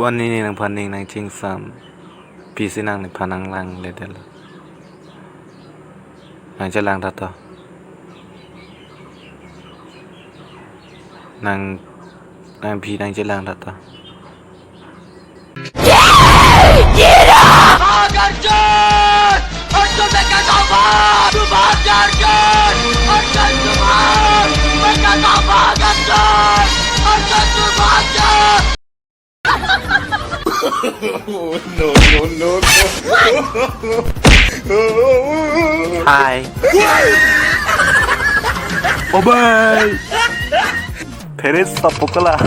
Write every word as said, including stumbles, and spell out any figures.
Pini nangphan ning nangchingsam. Pisi nangliphan nanglang ledel. Nangchelang tha to. Nang, nangpi nangchelang tha to. Bhag Arjun! Arjun, bhag, bhag! Bhag Arjun! Arjun, bhag! Bhag, bhag, Arjun! Arjun, bhag! No, no, no, no. Hi. Bye bye. Teres tapukala.